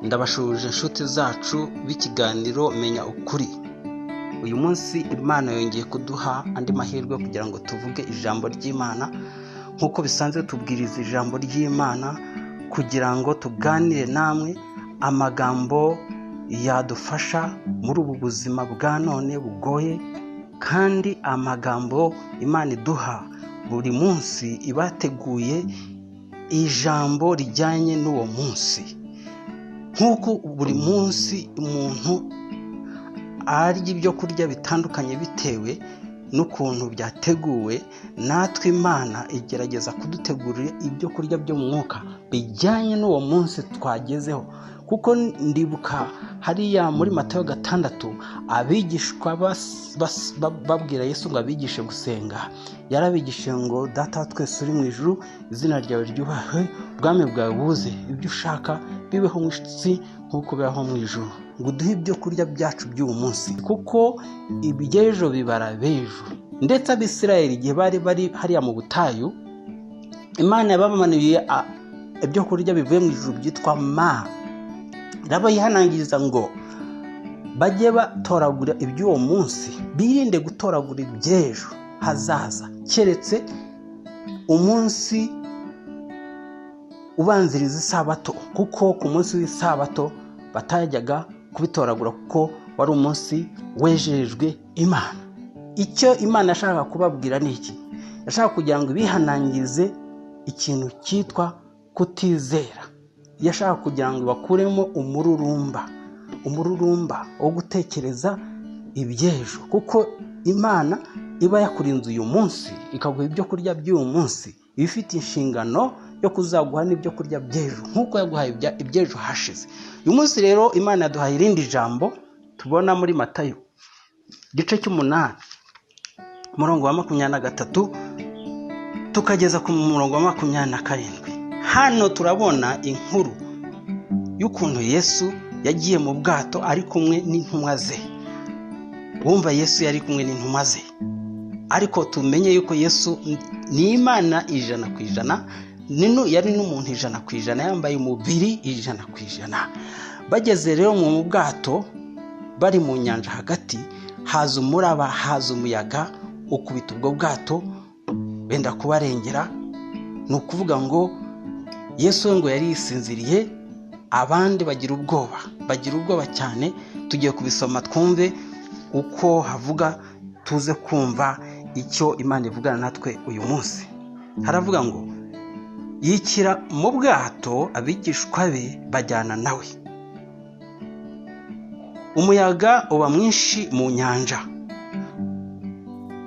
Ndabashuhuje inshuti zacu b'ikiganiro Menya Ukuri. Uyu munsi Imana yongeye kuduha andi mahirwe kugira ngo tuvuge ijambo ry'Imana. Nk'uko bisanzwe tubwiriza ijambo ry'Imana kugira ngo tuganire namwe amagambo yadufasha muri ubu buzima bwa none bugoye, kandi amagambo Imana iduha buri munsi ibateguye ijambo rijyanye n'uwo munsi. Nk'uko buri munsi umuntu arya ibyo kurya bitandukanye bitewe n'ukuntu byateguwe, natwe Imana igerageza kudutegurira ibyo kurya byo mu mwuka bijyanye n'uwo munsi twagezeho. Kuko ndibuka hariya muri Matayo 6, abigishwa babwira Yesu ngo abigishe gusenga. Yarabigishije ngo Data wa twese uri mu ijuru, izina ryawe ryubahwe, ubwami bwawe buze, ibyo ushaka bibeho mu isi nk'uko bibaho mu ijuru. Ngo uduhe ibyo kurya byacu by'uyu munsi, kuko iby'ejo bibara b'ejo. Ndetse Abisirayeli igihe bari bari hariya mu butayu, Imana yabamanuriye ibyo kurya bivuye mu ijuru byitwa ma. Irabayihanangiriza ngo bajye batoragura iby'uwo munsi, birinde gutoragura iby'ejo hazaza, keretse umunsi ubanziriza isabato, kuko ku munsi w'isabato batajyaga kubitoragura kuko wari umunsi wejejwe Imana. Icyo Imana yashakaga kubabwira ni iki? Yashakaga kugira ngo ibihanangirize ikintu cyitwa kutizera. Yashaka kugira ngo bakuremo umururumba wo gutekereza iby'ejo, kuko Imana iba yakurinze uyu munsi ikaguha ibyo kurya by'uyu munsi, iba ifite inshingano yo kuzaguha n'ibyo kurya by'ejo nk'uko yaguhaye iby'ejo hashize. Uyu munsi rero Imana yaduhaye irindi jambo tubona muri Matayo igice 8 umurongo wa 23 tukageza ku murongo wa 27. Hano turabona inkuru y'ukuntu Yesu yagiye mu bwato ari kumwe n'intumwa ze. Wumva Yesu yari kumwe n'intumwa ze, ariko tumenye yuko Yesu ni Imana 100%, yari n'umuntu 100%, yambaye umubiri 100%. Bageze rero mu bwato bari mu nyanja hagati, haza umuraba, haza umuyaga ukubita ubwo bwato benda kubarengera. Ni ukuvuga ngo Yesu ngo yari yisinziriye, abandi bagira ubwoba, bagira ubwoba cyane. Tugiye kubisoma twumve uko havuga, tuze kumva icyo Imana ivugana natwe uyu munsi. Haravuga ngo yikira mu bwato, abigishwa be bajyana nawe. Umuyaga uba mwinshi mu nyanja,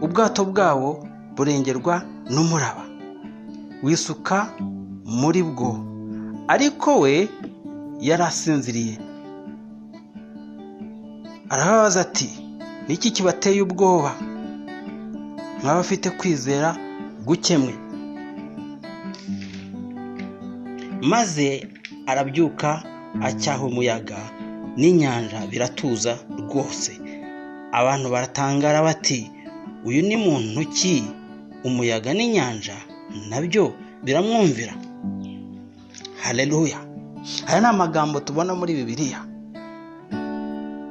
ubwato bwabo burengerwa n'umuraba, wisuka muri bwo, ariko we yarasinziriye. Arababaza ati niki kibateye ubwoba, mwaba afite kwizera gukemwe? Maze arabyuka acyaha umuyaga n'inyanja, biratuza rwose. Abantu baratangara bati uyu ni muntu ki? Umuyaga n'inyanja nabyo biramwumvira. Haleluya! Aya ni amagambo tubona muri Bibiliya,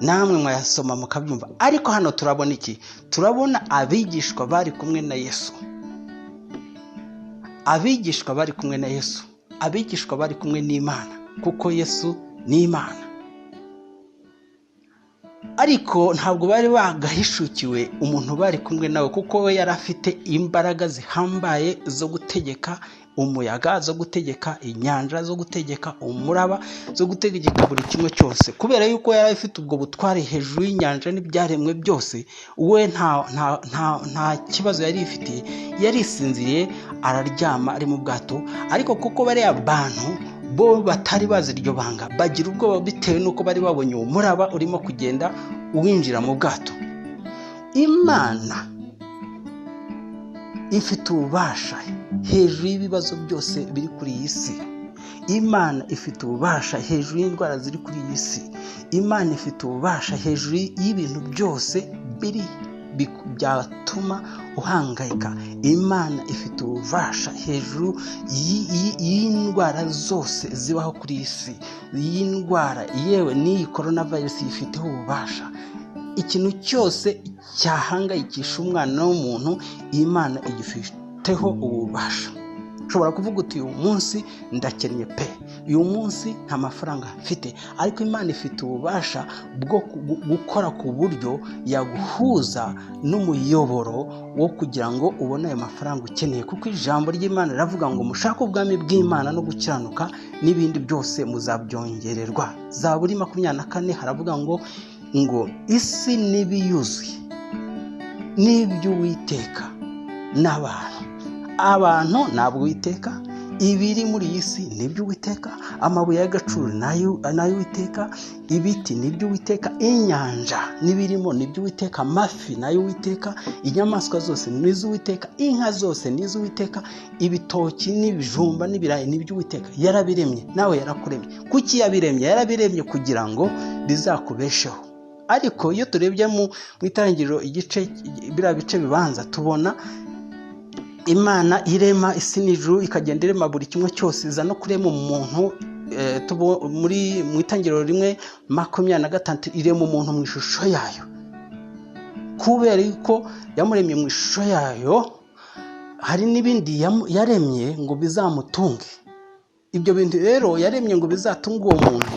namwe mwayasoma mukabyumva. Ariko hano turabona iki? Turabona abigishwa bari kumwe na Yesu, abigishwa bari kumwe na Yesu, abigishwa bari kumwe n'Imana, kuko Yesu ni Imana. Ariko ntabwo bari bagahishukiwe umuntu bari kumwe nawe, kuko we yari afite imbaraga zihambaye zo gutegeka umuyaga, zo gutegeka inyanja, zo gutegeka umuraba, zo gutegeka buri kimwe cyose. Kubera yuko yari afite ubwo butware hejuru y'inyanja n'ibyaremwe byose, we nta kibazo yari ifitiye. Yarisinziriye araryama ari mu bwato. Ariko kuko bariya bantu bo batari bazi iryo banga, bagira ubwoba bitewe n'uko bari babonye uwo muraba urimo kugenda uwinjira mu bwato. Imana ifite ububasha hejuru y'ibibazo byose biri kuri iyi si. Imana ifite ububasha hejuru y'indwara ziri kuri iyi si. Imana ifite ububasha hejuru y'ibintu byose biri byatuma uhangayika. Imana ifite ububasha hejuru y'indwara zose zibaho kuri iyi si, y'indwara, yewe n'iyi korona virusi ifiteho ububasha. Ikintu cyose cyahangayikisha umwana w'umuntu, Imana igifiteho ububasha. Ushobora kuvuga uti uyu munsi ndakennye pe, uyu munsi nta mafaranga mfite, ariko Imana ifite ububasha bwo gukora ku buryo yaguhuza n'umuyoboro wo kugira ngo ubone ayo mafaranga ukeneye, kuko ijambo ry'Imana riravuga ngo mushake ubwami bw'Imana no gukiranuka, n'ibindi byose muzabyongererwa. Zaburi 24 haravuga ngo isi n'ibiyuzuye n'iby'Uwiteka n'abantu. Abantu ntabwo Uwiteka, ibiri muri iyi si n'iby'Uwiteka, amabuye y'agaciro n'ay'Uwiteka, ibiti n'iby'Uwiteka, inyanja n'ibirimo n'iby'Uwiteka, amafi n'ay'Uwiteka, inyamaswa zose n'iz'Uwiteka, inka zose n'iz'Uwiteka, ibitoki n'ibijumba n'ibirayi n'iby'Uwiteka. Yarabiremye, nawe yarakuremye. Kuki yabiremye? Yarabiremye kugira ngo bizakubesheho. Ariko iyo turebye mu itangiriro igice biriya bice bibanza, tubona Imana irema isi n'ijuru, ikagenda irema buri kimwe cyose, iza no kurema umuntu. Muri mu itangiriro 1:26 irema umuntu mu ishusho yayo. Kubera ko yamuremye mu ishusho yayo, hari n'ibindi yaremye ngo bizamutunge. Ibyo bintu rero yaremye ngo bizatunge uwo muntu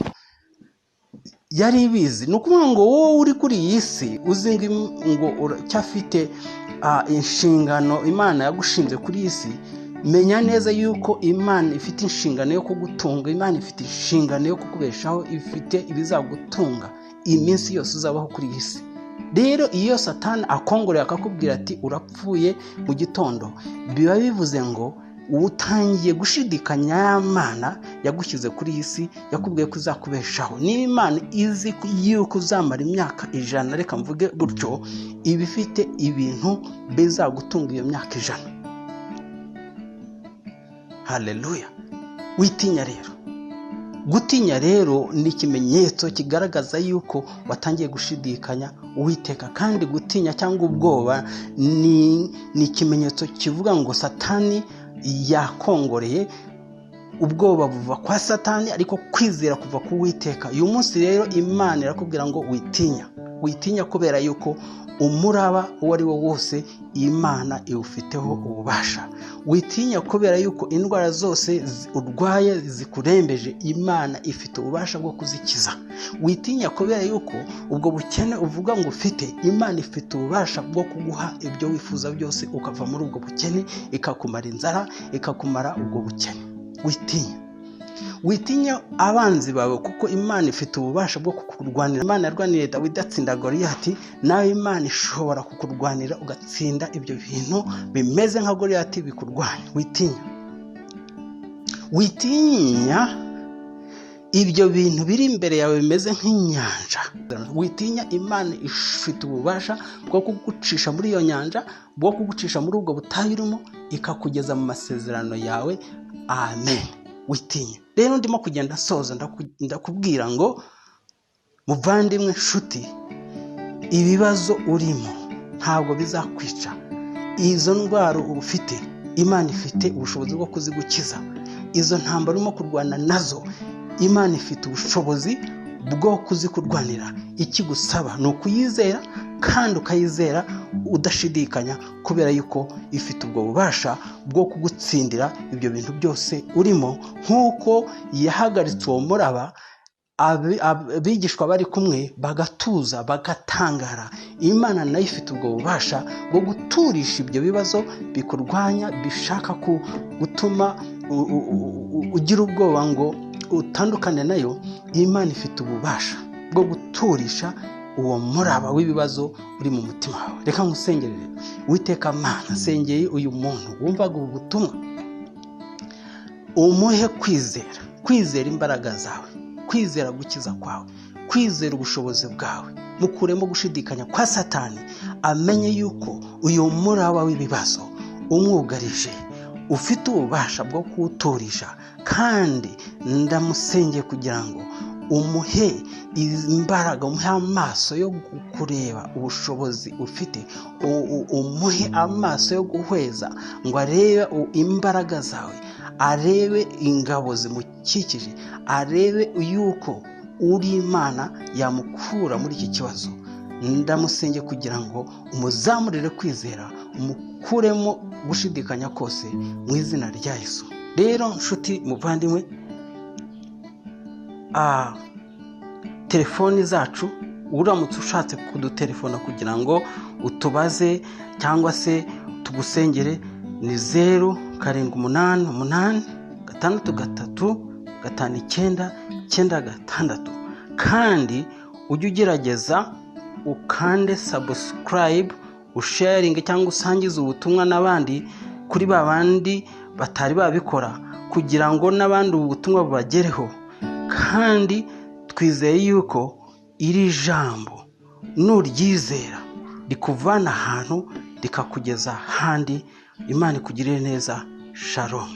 yari ibizi. Ni ukuvuga ngo wowe uri kuri iyi si uzi ngo uracyafite inshingano Imana yagushinze kuri iyi si, menya neza yuko Imana ifite inshingano yo kugutunga, Imana ifite inshingano yo kukubeshaho, ifite ibizagutunga iminsi yose uzabaho kuri iyi si. Rero iyo Satani akongorera akakubwira ati urapfuye mu gitondo, biba bivuze ngo utangiye gushidikanya ya Mana yagushyize kuri iyi si, yakubwiye ko izakubeshaho. Niba Imana izi yuko uzamara imyaka 100, reka mvuge gutyo, iba ifite ibintu bizagutunga iyo myaka 100. Haleluya! Witinya rero. Gutinya rero ni ikimenyetso kigaragaza yuko watangiye gushidikanya Uwiteka. Kandi gutinya cyangwa ubwoba ni ikimenyetso kivuga ngo Satani yakongoreye. Ubwoba buva kwa Satani, ariko kwizera kuva ku Uwiteka. Uyu munsi rero Imana irakubwira ngo witinya, witinya kubera yuko umuraba uwo ari wo wose Imana iwufiteho ububasha. Witinya kubera yuko indwara zose urwaye zikurembeje, Imana ifite ububasha bwo kuzikiza. Witinya kubera yuko ubwo bukene uvuga ngo ufite, Imana ifite ububasha bwo kuguha ibyo wifuza byose ukava muri ubwo bukene, ikakumara inzara, ikakumara ubwo bukene. Witinya. Witinya abanzi bawe, kuko Imana ifite ububasha bwo kukurwanira. Imana yarwaniriye Dawidi atsinda Goliyati, nawe Imana ishobora kukurwanira ugatsinda ibyo bintu bimeze nka Goliyati bikurwanya. Witinya. Witinya ibyo bintu biri imbere yawe bimeze nk'inyanja. Witinya, Imana ifite ububasha bwo kugucisha muri iyo nyanja, bwo kugucisha muri ubwo butayu urimo, ikakugeza mu masezerano yawe. Amen. Witinya. Rero ndimo kugenda soza, ndakubwira ngo muvandimwe nshuti, ibibazo urimo ntabwo bizakwica. Izo ndwara ufite, Imana ifite ubushobozi bwo kuzigukiza. Izo ntambara urimo kurwana nazo, Imana ifite ubushobozi bwo kuzikurwanira. Ikigusaba ni ukuyizera, kandi ukayizera udashidikanya, kubera yuko ifite ubwo bubasha bwo kugutsindira ibyo bintu byose urimo. Nk'uko yahagaritse uwo muraba, abigishwa bari kumwe bagatuza, bagatangara, Imana nayo ifite ubwo bubasha bwo guturisha ibyo bibazo bikurwanya, bishaka gutuma ugira ubwoba ngo utandukane nayo. Imana ifite ububasha bwo guturisha uwo muraba w'ibibazo uri mu mutima wawe. Reka ngusengerere. Uwiteka Mana, nsengeye uyu muntu wumvaga ubu butumwa, umuhe kwizera, kwizera imbaraga zawe, kwizera gukiza kwawe, kwizera ubushobozi bwawe. Mukuremo gushidikanya kwa Satani, amenye yuko uyu muraba w'ibibazo umwugarije ufite ububasha bwo kuwuturisha. Kandi ndamusengeye kugira ngo umuhe imbaraga, umuhe amaso yo kureba ubushobozi ufite, umuhe amaso yo guhweza ngo arebe imbaraga zawe, arebe ingabo zimukikije, arebe yuko uri Imana yamukura muri iki kibazo. Ndamusenge kugira ngo umuzamurire kwizera, umukuremo gushidikanya kose mu izina rya Yesu. Rero nshuti muvandimwe, telefoni zacu, uramutse ushatse kudutelefona kugira ngo utubaze cyangwa se tugusengere, ni 0 7 8 8 6 3 5 9 9 6. Kandi ujye ugerageza ukande subscribe, usharinge cyangwa usangize ubutumwa n'abandi kuri ba bandi batari babikora, kugira ngo n'abandi ubu butumwa bubagereho. Kandi twizeye yuko iri jambo nuryizera rikuvana ahantu rikakugeza ahandi. Imana ikugirire neza. Shalom.